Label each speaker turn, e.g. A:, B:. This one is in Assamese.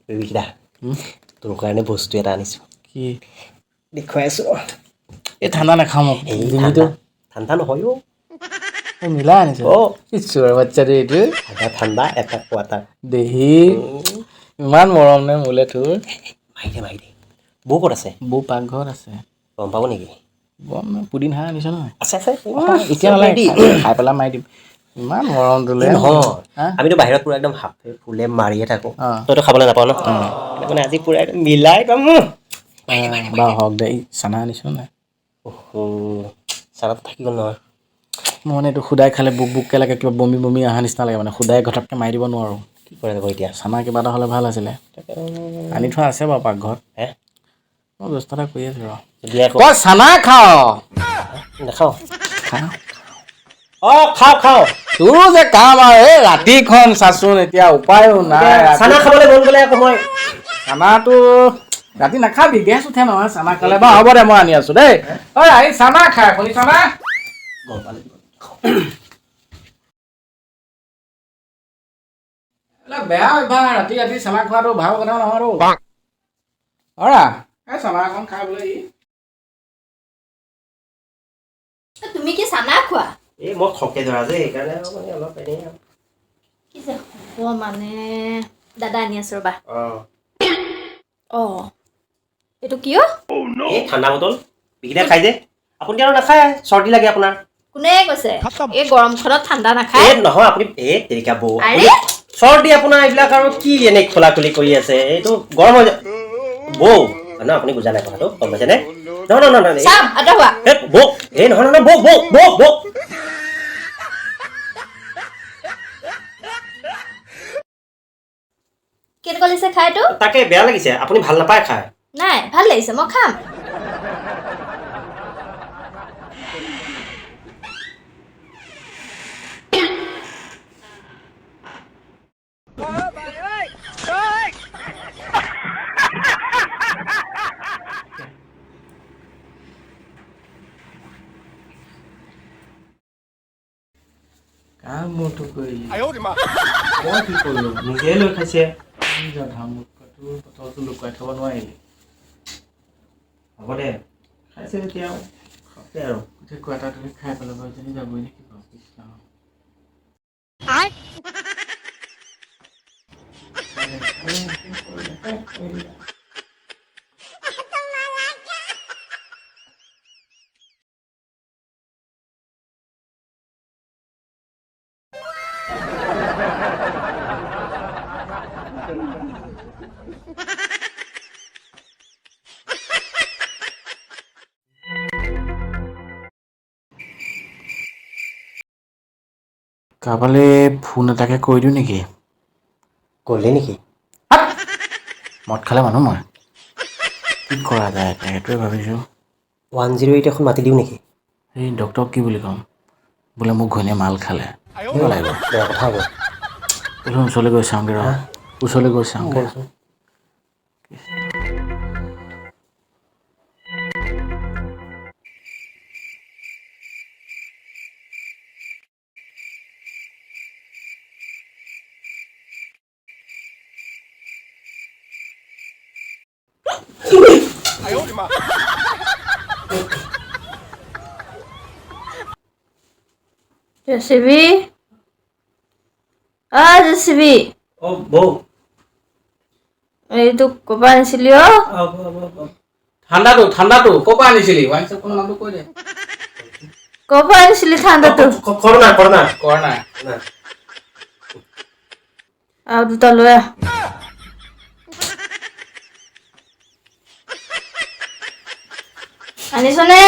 A: ৰুবিকিদা, তোৰ কাৰণে বস্তু এটা আনিছোঁ।
B: কি?
A: দেখুৱাই আছোঁ।
B: এই ঠাণ্ডা নাখাওঁ মোক।
A: এই।
B: ডিঙিটো।
A: ঠাণ্ডা ঠাণ্ডা নহয় অ'।
B: এই মিলাই আনিছ?
A: অ'।
B: ঈশ্বৰ বাচ্চাটো এইটো।
A: ঠাণ্ডা ঠাণ্ডা এটা কোৱাটাৰ।
B: দেহি, ইমান মৰম নে মোলে তোৰ?
A: মাৰি দে, মাৰি দে। বৌ ক'ত আছে?
B: বৌ পাকঘৰত আছে।
A: গম পাব নেকি?
B: গম পুদিনা আনিছ নহয়?
A: আছে আছে।
B: এতিয়া নালাগে, খাই পেলাই মাৰি দিম। ইমান মৰম তোলে।
A: এই নহয়।
B: হা?
A: আমিতো বাহিৰত পুৰা একদম হাফে ফুলে মাৰিয়ে থাকোঁ। তইতো খাবলৈ নাপাওঁ ন, সেইটো মানে আজি পুৰা একদম মিলাই পাম।
B: বাৰু হওক দে। এই চানা আনিছ নাই?
A: অহ, চানাটো থাকি গ'ল নহয়।
B: মোৰ মানে এইটো সুদাই খালে বুক বুককৈ লাগে, কিবা বমি বমি অহা নিচিনা লাগে, মানে সুদাই ঘটককৈ মাৰি দিব নোৱাৰোঁ।
A: কি কৰা যাব এতিয়া?
B: চানা কিবা এটা হ'লে ভাল আছিলে। আনি থোৱা আছে বাৰু পাকঘৰত।
A: হে?
B: মই ব্যৱস্থা এটা কৰি আছোঁ ৰ।
A: দিয়া আকৌ।
B: তই চানা খাৱ?
A: নাখাওঁ।
B: খা।
A: অঁ, খাওঁ খাওঁ।
B: তোৰো যে কাম আৰু এই ৰাতিখন চাচোন, এতিয়া উপায়ো নাই ৰাতি।
A: চানা খাবলৈ মন গ'লে আকৌ মই
B: চানাটো ৰাতি নাখাবি, গেছ উঠে নহয় চানা খালে। বাৰু হ'ব দে, মই আনি আছো দেই। ঐ আহি চানা খাই, শুনিছ না?
A: গম পালে।
B: এইবিলাক বেয়া অভ্যাস, ৰাতি ৰাতি চানা খোৱাটো ভাল কথা নহয় আৰু। অৰা, এই চানা অকণ খাই বোলে ই।
C: তুমি কি চানা খোৱা?
A: এই মই খকে ধৰা যে, সেইকাৰণে আৰু মানে অলপ এনেই আৰু।
C: কি যে হ'ব মানে, দাদা আনি আছো ৰ'বা।
A: অঁ।
C: অঁ, এইটো কি অ'?
A: এই ঠাণ্ডা বটল বিকিদা খাই যে, আপুনি আৰু নাখায়, চৰ্দি লাগে আপোনাৰ।
C: কোনে কৈছে এই গৰমখনত ঠাণ্ডা নাখায়?
A: এই নহয়, আপুনি এই তেৰিকা বৌ।
C: আৰে!
A: আপুনি চৰ্দি আপোনাৰ এইবিলাক আৰু কি এনে খোলা খুলি কৰি আছে, এইটো গৰম হৈ যায় বৌ। ন আপুনি বুজা নাই কথাটো, গম পাইছেনে? নহয় নহয় নহয়।
C: চাম, আঁতৰ হোৱা।
A: এই বৌ, এই নহয় নহয়, বৌ বৌ বৌ বৌ।
C: কেনেকুৱা লাগিছে খাইতো?
A: তাকে বেয়া লাগিছে, আপুনি ভাল নাপায় খাই।
C: নাই, ভাল লাগিছে, মই খাম।
B: কাৰ মূৰটো কৰিলি? মই কি কৰিলো?
A: নিজে লৈ খাইছে।
B: নিজৰ ধামুকটো বটলটো লুকুৱাই থ'ব নোৱাৰিলি?
A: হ'ব দে, খাইছে যেতিয়া আৰু খাওক দে আৰু।
B: গোটেই কোৱাটাৰটোকে খাই পেলাব, এজনী যাবই নেকি বাৰু, কৃষ্ণ। কাৰোবালৈ ফোন এটাকে কৰি দিওঁ নেকি?
A: গ'লে নেকি?
B: মদ খালে মানুহ মই কি কৰা যায় এতিয়া, সেইটোৱে ভাবিছোঁ।
A: 108 এখন মাতি দিওঁ নেকি?
B: এই ডক্টৰক কি বুলি ক'ম? বোলে মোক ঘৈণীয়ে মাল খালে, কেনেকুৱা লাগিব?
A: বেয়া কথা হ'ব।
B: বোলে ওচৰলৈ গৈ চাওঁগৈ ৰ, ওচৰলৈ গৈ চাওঁগৈ।
A: ব'লচোন।
C: জেচিবি, অ জেচিবি।
A: অ বৌ।
C: এইটো ক'ৰ পৰা আনিছিলি অ'?
B: ঠাণ্ডাটো, ঠাণ্ডাটো ক'ৰ পৰা আনিছিলি? ৱাইন শ্বপখনৰ নামটো কৈ দে।
C: ক'ৰ পৰা আনিছিলি ঠাণ্ডাটো?
A: Corona corona.
B: কৰা নাই।
C: আৰু দুটা লৈ আহ। আনিছনে?